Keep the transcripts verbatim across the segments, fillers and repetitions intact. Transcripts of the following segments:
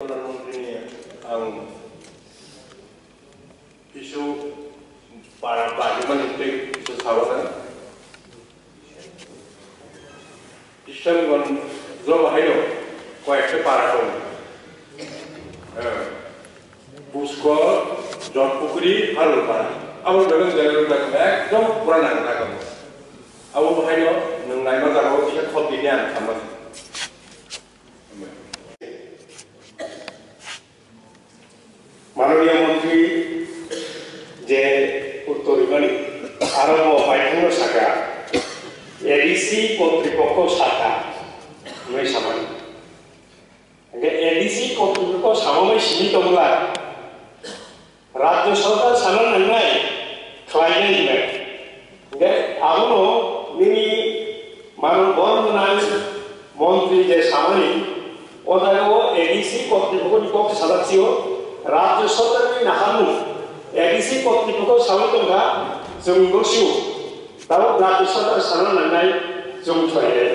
Ang kisu para bagi mani tei kisu sawana. Kishan gon job hayo, koyekta para tong. Eh, Busko, Jotpukri, Harulpara. Abo jaga jaga ekdom pura nang nang. Abo hayo nang naima jaga o kisa khot dini ang khamma. Mananiya Montri je uttor rwmani, aro bo baithangno saka, A D C kotripokho saka hwnwi samani. Hwnkhe A D C kotripokho samamai simi tongla, Rajya Sarkar sana nangnai khlainai hwnwi. Hwnkhe abono nini mano bor gwnang montri je samani, o jaga o A D C kotripokho ni kok sajak sio, Rajya Sarkar ni naharmung A D C kotripokho sawi tongkha, chwng bwsio tabuk Rajya Sarkar sana nangnai chwng khlainai.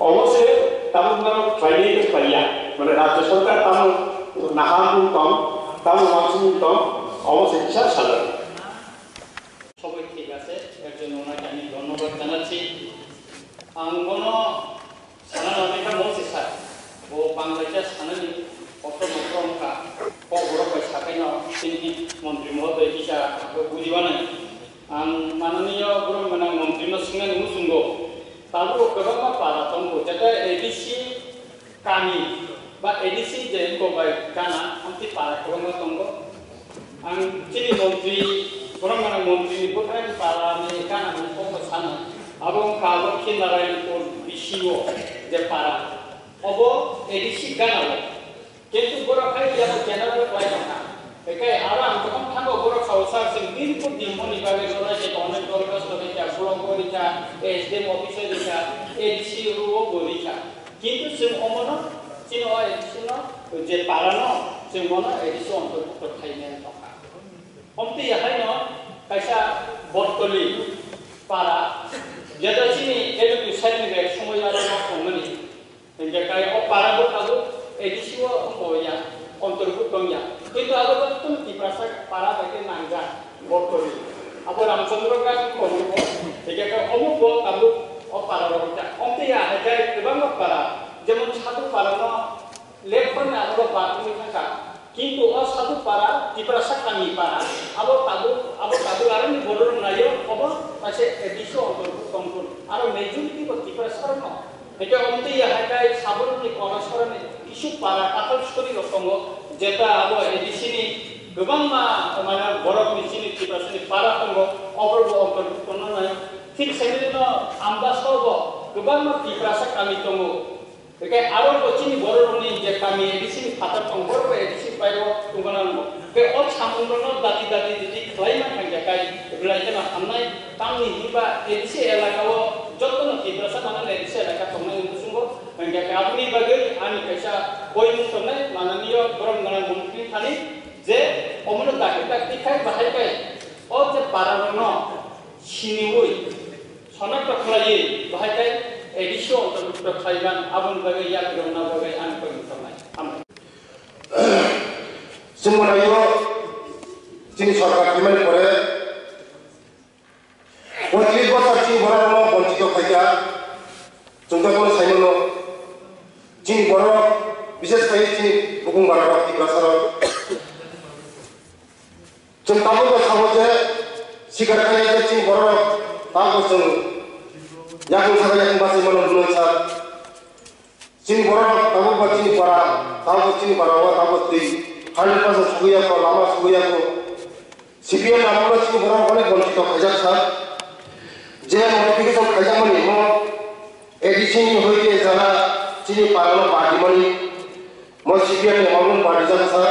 Obo se tabuk mano khlainai khlaiya, mane Rajya Sarkar tamo naharmung tong, tamo wansukmung tong, obo se kisa sajak. সবাই ঠিক আছে, এর জন্য ওনাকে আমি ধন্যবাদ জানাচ্ছি। আঙ্গন সানা নামিকা মৌসি স্যার, ও বাংলাদেশের সানানি অর্থ মন্ত্রণকা কবর কয় সাকাইন তিনি মন্ত্রী মহোদয় কিসা বুঝিবানাই। আং মাননীয় গরম মানে মন্ত্রী সিংহানি মুসুঙ্গ, তারপর কবর পারা তঙ্গ, যেটা ADC Kami ba A D C je ko bai gana amtwi para kwbangma tongo. Ang chini montri, borok gana montri ni bwkhani para ni gana ni kokno sana. Abo wngkha abo khe Narayanpur B C O je para. Obo A D C gana o. Kintu borok khai ya general kwlai tongkha. Ekai aro ang tokon thango borok sao sir sing din ko din moni bagwi sorai se tongnai dorkhasto rikha, block o rikha, S D M office o rikha, A D C o bo rikha. Kintu chwng omono, chini o A D C no, je para no, chwng mono A D C o ontorbhukto khainai tongkha. Omtwi haino kaisa Bottoli para, jeta chini A D C side ni bai somoi aro nok tongmani. Hingke kai o para bo tabuk A D C o wngkha ya, ontorbhukto wngya. Kintu abo jotono Tiprasa para bai khe nangjak, Bottoli. Abo Ramchandra Ghat wngkha omo bo, hingke kai omo bo tabuk o para rok wngkha. Omtwi ya hai kai kwbangma para, jemon Sadhu para no Lephorni abo bo bathumwi thangkha. Kintu o Sadhu para, Tiprasa kami para, abo tabuk, abo tabuk aroni borok naio, obo kaisa A D C o ontorbhukto wngkha. Aro majority bo Tiprasa rokno. Hingke omtwi ya hai kai saborokni Kolasarani kisu para kathal sori rok tongo, jeta abo A D C ni kwbangma, mane, borokni chini Tiprasani para tongo, oborok bo ontorbhukto no nai. Thik sengri no Ambasa o bo kwbangma Tiprasa kami tongo. Hingke aro bo chini borok rokni je kami A D C ni phatar tongo, borok bo A D C ni bairo tongna nango. Hingke o samung rokno dati dati dati khlai man thangya kai belai kheno hamnai. Tamni hinba A D C elaka o jotono Tiprasa manani A D C elaka tongnai ni muchungo. Hingke aboni bagwi ani kaisa poimung tongnai, mananiyo borok gwnang montri thani je omono dakti dakti khai bahai kai o je para rokno siniwi sonakta khlaiwi bahai kai A D C o ontorbhukto khlaiman aboni bagwi yakrwngna bagwi ani poimung tongnai. Hambai. Chwng manaio chini sorkar phaimani pore poitris bosor chini borok rokno bonchito khaikha, chwng jotono saimano chini borok, bishes khai chini bukung bara rok, Tiprasa rok. Chwng tabukbo sabo je sikar khainai je chini borok rok tabukbo chwng yakung saka yakung bachai mano hwnwi sa. Chini borok rok tabukbo chini para, tabukbo chini para o tabukbo twi hundred percent sugwi ya kho, lama sugwi ya kho. C P M amolo chini borok rok onek bonchito khaijak sa. Je notification khaijakmani mo A D C ni hoite jara chini para no party mani mo C P M ni amolo party jak sa.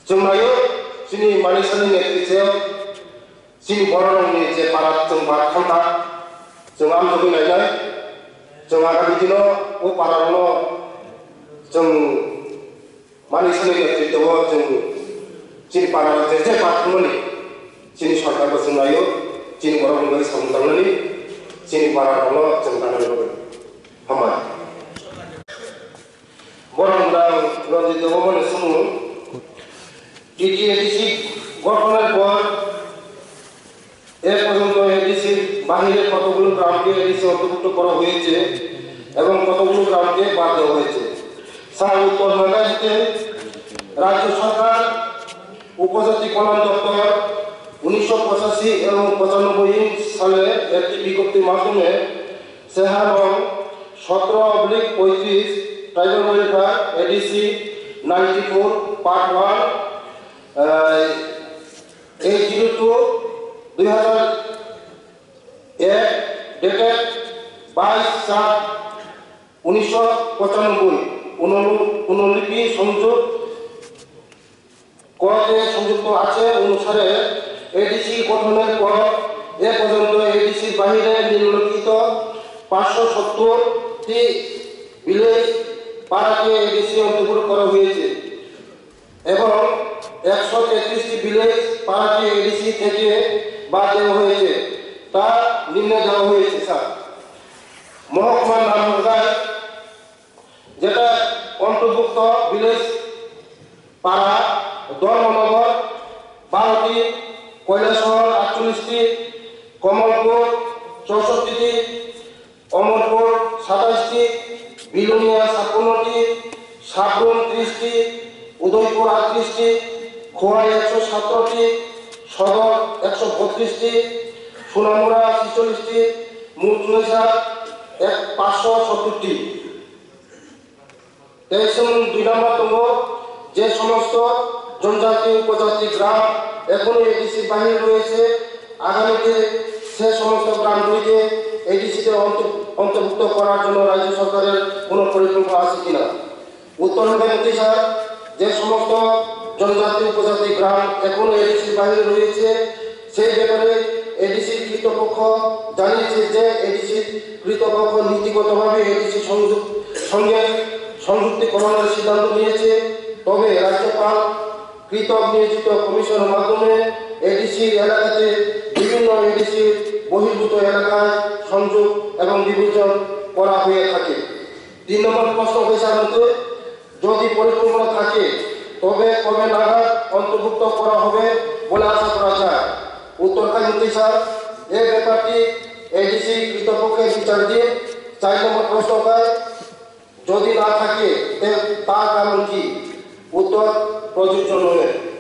Chwng naio, chini Manisani netrite, chini bororokni je para chwng bara thangkha, chwng amjogwi nainai, chwng agami dino o pararokno chwng Manisani netrite-o chwng chini pararok je je bara thangmani, chini sorkarbo chwng naio, chini borokni bagwi samung tangnani, chini pararokno chwng tangnani bagwi. Hambai. Borok wngkha রঞ্জিত দেববর্মনের সময় টিটিএডিসি গঠনের পর এ পর্যন্ত এডিসির বাইরে কতগুলো গ্রামকে এডিসি অন্তর্ভুক্ত করা হয়েছে এবং কতগুলো গ্রামকে বাদ দেওয়া হয়েছে। স্যার, উত্তর হালদা দিতে রাজ্য সরকার উপজাতি কল্যাণ দপ্তর উনিশশো পঁচাশি এবং পঁচানব্বই সালে একটি বিজ্ঞপ্তির মাধ্যমে সেহারং সতেরো অবলিক পঁয়ত্রিশ, tribal welfare ADC ninety four, part one, eight zero two, দুই হাজার এক, ডেটেড বাইশ সাত উনিশশো পঁচানব্বই, অনু-, অনুলিপি সংযোগ কতে সংযুক্ত আছে অনুসারে এডিসি গঠনের পর এ পর্যন্ত এডিসির বাইরে নিম্নলিখিত পাঁচশো সত্তরটি ভিলেজ পাড়াকে এডিসি অন্তর্ভুক্ত করা হয়েছে এবং একশো তেত্রিশটি ভিলেজ পাড়াকে এডিসি থেকে বাদ দেওয়া হয়েছে। তা নিম্নে দেওয়া হয়েছে, স্যার। মহকুমার নাম অনুযায়ী যেটা অন্তর্ভুক্ত ভিলেজ পাড়া, ধর্মনগর বারোটি, কৈলাসহর আটচল্লিশটি, কমলপুর চৌষট্টিটি, অমরপুর সাতাইশটি, বিলোনিয়া ছাপ্পান্নটি, সাব্রুম ত্রিশটি, উদয়পুর আটত্রিশটি, খোয়াই একশো সতেরোটি, সদর একশো বত্রিশটি, সোনামুড়া ছেচল্লিশটি, মুরতুনিসা এক পাঁচশো সত্তরটি। তেইশ এবং দুই নম্বর tongo, যে সমস্ত জনজাতি উপজাতি গ্রাম এখনো এডিসির বাইরে রয়েছে, আগামীতে সে সমস্ত গ্রামগুলিকে এডিসিতে অন্ত-, অন্তর্ভুক্ত করার জন্য রাজ্য সরকারের কোনো পরিকল্পনা আছে কিনা? উত্তর হবে, মন্ত্রী স্যার, যে সমস্ত জনজাতি উপজাতি গ্রাম এখনো এডিসির বাইরে রয়েছে, সেই ব্যাপারে এডিসি কর্তৃপক্ষ জানিয়েছে যে এডিসি কর্তৃপক্ষ নীতিগতভাবে এডিসি সংযুক-, সঙ্গে সংযুক্তিকরণের সিদ্ধান্ত নিয়েছে। তবে রাজ্যপাল কর্তৃক নিয়োজিত কমিশনের মাধ্যমে এডিসি এলাকাতে বিভিন্ন এডিসি বহির্ভূত এলাকায় সংযোগ এবং বিভাজন করা হয়ে থাকে। তিন নম্বর প্রশ্ন হয়েছে আমাদের, যদি পরিকল্পনা থাকে, তবে কবে নাগাদ অন্তর্ভুক্ত করা হবে বলে আশা করা যায়? উত্তর, মন্ত্রী স্যার, এই ব্যাপারটি এডিসি কর্তৃপক্ষের বিচারাধীন। চার নম্বর প্রশ্ন, যদি না থাকে, তে তার কারণ কি? উত্তর, প্রযোজ্য নয়।